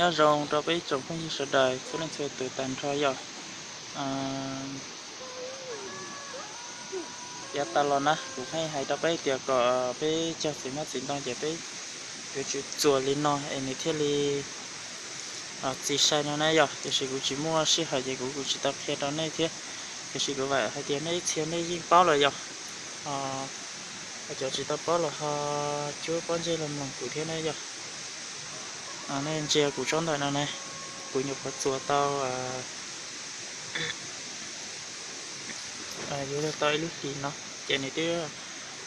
Nyob zoo rau peb ib tsoom phooj ywg sawv daws txhua leej txhua tus tag nrho yom. Yav tas los na kuv pheej hais rau peb tias kom peb cog txiv hmab txiv ntoo ces peb yuav tsum txuas li no es nws thiaj li txi sai no na yom. Tiam sis kuv tsis muaj sij hawm ces kuv kuj tsis tau qhia rau nej thiab. Tiam sis kuv vam hais tias nej ib txhia nej yeej paub lawm yom. Cov tsis tau paub los ho cuab pob ntseg los mloog kuv thiab na yom. Nej ntsia kuv tsob ntawm no na, kuv nyuam qhuav txuas tau yuav luag tau ib lub hlis no, ces nws twb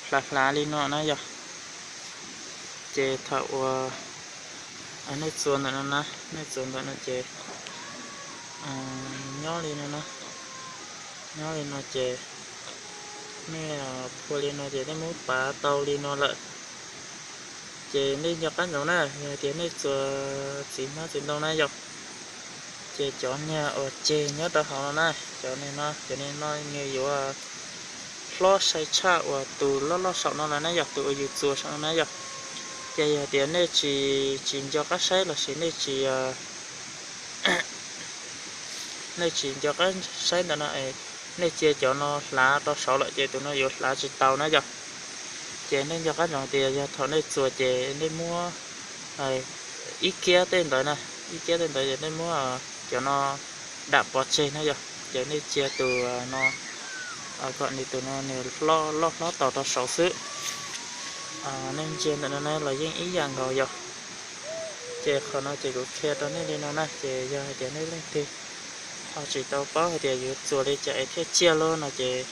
hlav hlav li no na yom. Ces thaum uas nej txuas ntawm no na, nej txuas ntawm no ces nyob li no na, nyob li no ces nej phua li no ces nej muab pav tau li no lawm. Ces nej nco qab ntsoov na, yog hais tias nej txuas txiv hmab txiv ntoo na yom, ces cov niag uas ceg nyob rau hauv no na, cov niag no, cov niag no nws yuav hlob sai tshaj uas tus loj loj saum no lawm na yom, tus uas yus txuas saum no na yom. Ces yog tias nej tsis, tsis nco qab saib lossis nej tsis, nej tsis nco qab saib ntawm no, nej cia cov no hlav rau saud lawm ces tus no yuav hlav tsis tau na yom. Ces nej nco qab ntsoov tias yog thaum nej txuas ces nej muab ib kiab tej ntawd na, ib kiab tej ntawd ces nej muab cov no dam pov tseg na yom. Ces nej cia tus no kom nws tus no nws loj hlob tau rau saud xwb. Nej ntsia ntawm no na los yeej ib yam nkaus yom. Ces qhov no ces kuv qhia rau nej li no na, ces yog hais tias nej leej twg ho tsis tau paub hais tias yuav txuas li cas es thiaj ciaj lawm no ces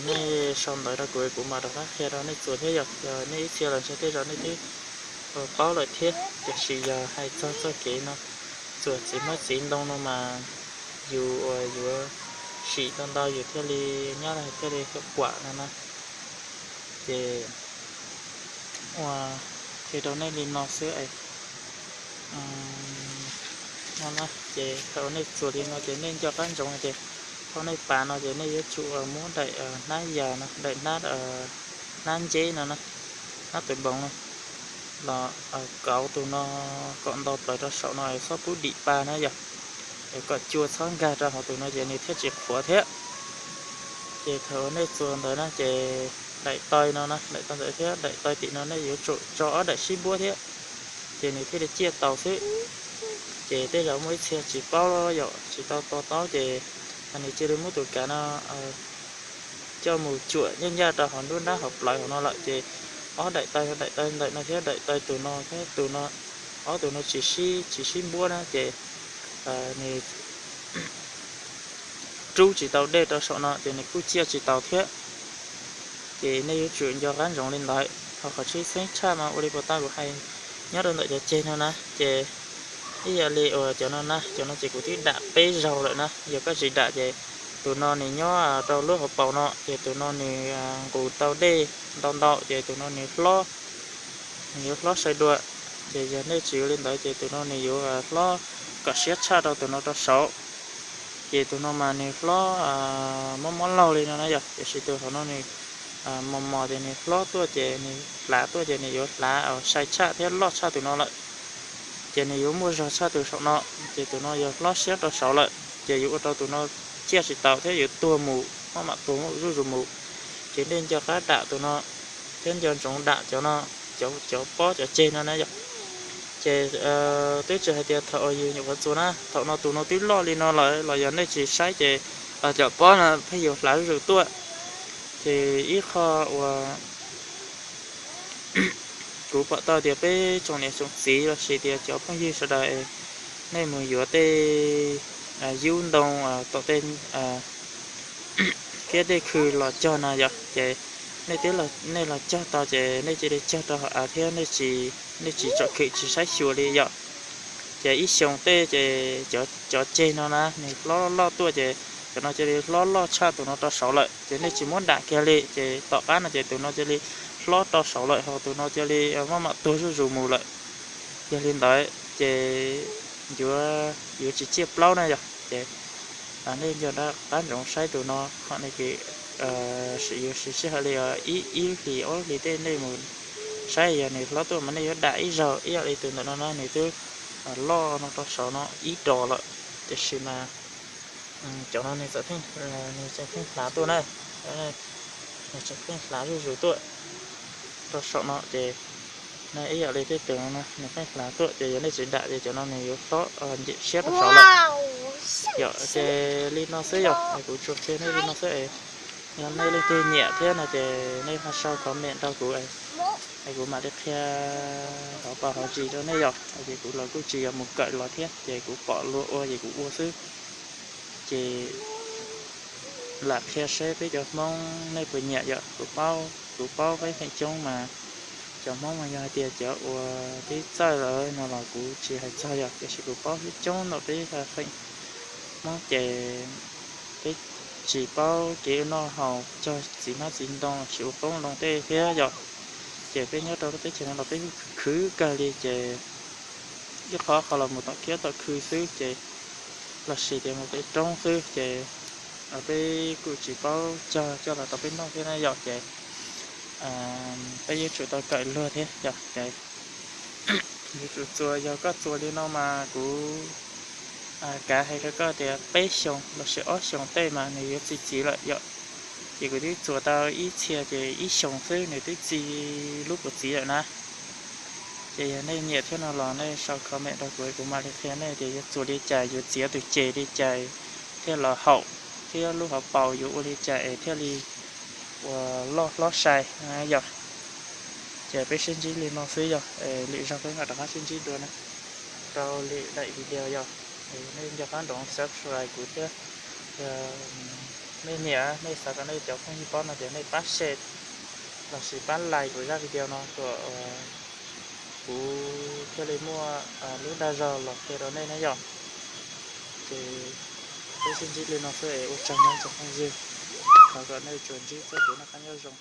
nej sau ntawv rau kuv, kuv mam rov qab qhia rau nej txuas thiab yom. Yog nej ib txhia los ntshe tej zaum nej twb paub lawm thiab, tiam sis yog hais txog txoj kev no txuas txiv hmab txiv ntoo no mas yus uas yuav sim ntau ntau yus thiaj li nyab thiaj li kuam no na. Ces ua qhia rau nej li no xwb. No na, ces thaum nej txuas li no ces nej nco qab ntsoov tias thaum nej pav no ces nej yuav tsum muab daim hnab yas no, daim hnab, hnab nceb no na, hnab tus npoov no los kauv tus no kom ntau plaws rau saum no es txhob pub dim pa na yom, es kom cua txhob nkag rau hauv tus no ces nws thiaj tsis qhuav thiab. Ces thaum nej txuas ntawd na ces daim taw no na, daim taw ntawd thiab daim taw tim no nej yuav tsum tso ob daim sib npuab thiab, ces nws thiaj li ciaj tau xwb. Ces tej zaum muaj ib txhia tsis paub yom, tsis tau to taub ces nws cia li muab tus kav no coj mus cuam ncaj ncaj rau hauv nruab nrab hauv plawv hauv no lawm ces ob daim taw, daim taw ntawm no thiab daim taw tus no thiab tus no, ob tus no tsis sib, tsis sib npuab na ces nws rub tsis tau dej rau saum no ces nws kuj ciaj tsis tau thiab. Ces nej yuav tsum nco qab ntsoov li ntawd. Ho qhov tshwj xeeb tshaj mas ua li puas tau kuv hais nyob rau ntawm cov ceg no na, ces ib yam li uas cov no na, cov no ces kuv twb dam peb zaug lawm na, yog koj tsis dam ces tus no nws nyob rau lub hauv paus no ces tus no nws nqus tau dej ntau ntau ces tus no nws hlob, nws yuav hlob sai dua. Ces yog nej tsis ua li ntawd ces tus no nws yuav hlob kom siab tshaj rau tus no rau saud. Ces tus no mas nws hlob mob mob laug li no na yom, tiam sis tus hauv no nws mos mos ces nws hlob tuaj ces nws hlav tuaj ces nws yuav hlav sai tshaj thiab loj tshaj tus no lawm. Ces nws yuav muaj zog tshaj tus saum no, ces tus no yuav hlob siab rau saud lawm ces yuav ua rau tus no ciaj tsis tau thiab yuav tuag mus, maj mam tuag zuj zus mus. Ces nej nco qab dam tus no thiab nco ntsoov dam cov no, cov pob cov ceg no na yom. Ces twb tsis hais tias thaum uas yus nyuam qhuav txuas na, thaum no tus no twb loj li no lawm los yog nej tsis saib ces cov pob no pheej yuav hlav zuj zus tuaj. Ces ib qho uas kuv pom tau tias peb tsoom niam tsoom txiv lossis tias cov phooj ywg sawv daws nej mus yuav tej yub ntoo tom tej kiab dej khw los cog no yom, ces nej twb, nej los cog tau ces nej cia li cog rau hauv av thiab nej tsis tsom kwm tsis saib xyuas li yom. Ces ib xyoos tej ces cov ceg no na nws hlob loj tuaj ces cov no cia li hlob loj tshaj tus no rau saud lawm ces nej tsis muab dam kiag li ces tom qab no ces tus no cia li hlob rau saud lawm ho tus no cia li maj mam tuag zuj zus mus lawm. Yog li ntawd ces yuav, yuav tsis ciaj plaub na yom. Ces nej nco qab ntsoov saib tus no, qhov no ces yuav siv sij hawm li ib hlis ob hlis tej nej mus saib yog nws hlob tuaj mas nej yuav dam ib zaug ib yam li tus ntawm no na nws twb loj no rau saum no ib dos lawm, tiam sis mas cov no nws txawm, nws tseem pheej hlav tuaj na, nws tseem pheej hlav zuj zus tuaj rau saum no ces nej ib yam li tej tug no nws pheej hlav tuaj ces yog nej tsis dam ces cov no nws yuav hlob ncim siab rau saud lawm. Yog ces li no xwb yog kuv tsuas qhia nej li no xwb es yog nej leej twg nyiam thiab no ces nej ho sau comment rau kuv es kuv mam li qhia hauv paus hauv zis rau nej yog ces kuv los kuj tsis yog mus kawm los thiab ces kuv pom luag ua ces kuv ua xwb. Ces lam qhia seb peb cov Hmoob nej puas nyiam yom, kuv paub, kuv paub peb feem coob mas cov Hmoob mas yog hais tias cov uas twb txawj lawm no los kuv tsis hais txog yom, tiam sis kuv paub coob ntawm peb feem Hmoob ces peb tsis paub kev ua noj haus cog txiv hmab txiv ntoo tsis ua qoob loo tej thiab yom. Ces peb nyob rau lub teb chaws no los peb khwv kawg li ces ib qho qho los mus tom kiab tom khw xwb ces los sis tias mus pem roob xwb ces peb kuj tsis paub cog coj los rau peb noj thiab na yom ces peb yuav tsum tau kawm luag thiab yom ces yuav tsum txuas, yog koj txuas li no mas kuv kav hais rau koj tias peb xyoos los sis ob xyoos tej mas nws yuav txi txiv lawm yom. Ces kuv twb txuas tau ib txhia ces ib xyoos xwb nws twb txi lub puas txiv lawm na. Ces yog nej nyiam thiab no los nej sau comment rau kuv, kuv mam li qhia nej tias yuav txuas li cas, yuav txiav tus ces li cas thiaj los haum, thiab lub hauv paus yuav ua li cas es thiaj li uas loj hlob sai yom. Ces peb sib ntsib li no xwb yog, lwm zaug peb mam rov qab sib ntsib dua na rau lwm daim video yog. Nej nco qab nrog subscribe kuv thiab, nej nyiam nej xav kom nej cov phooj ywg paub no ces nej pab share los sis pab like kuv zaj video no kom kuv thiaj li muaj lub dag zog los qhia rau nej na yom. Ces peb sib ntsib li no xwb es ua tsaug nej cov phooj ywg, thov kom nej tsuas ntsib txoj kev noj qab nyob zoo.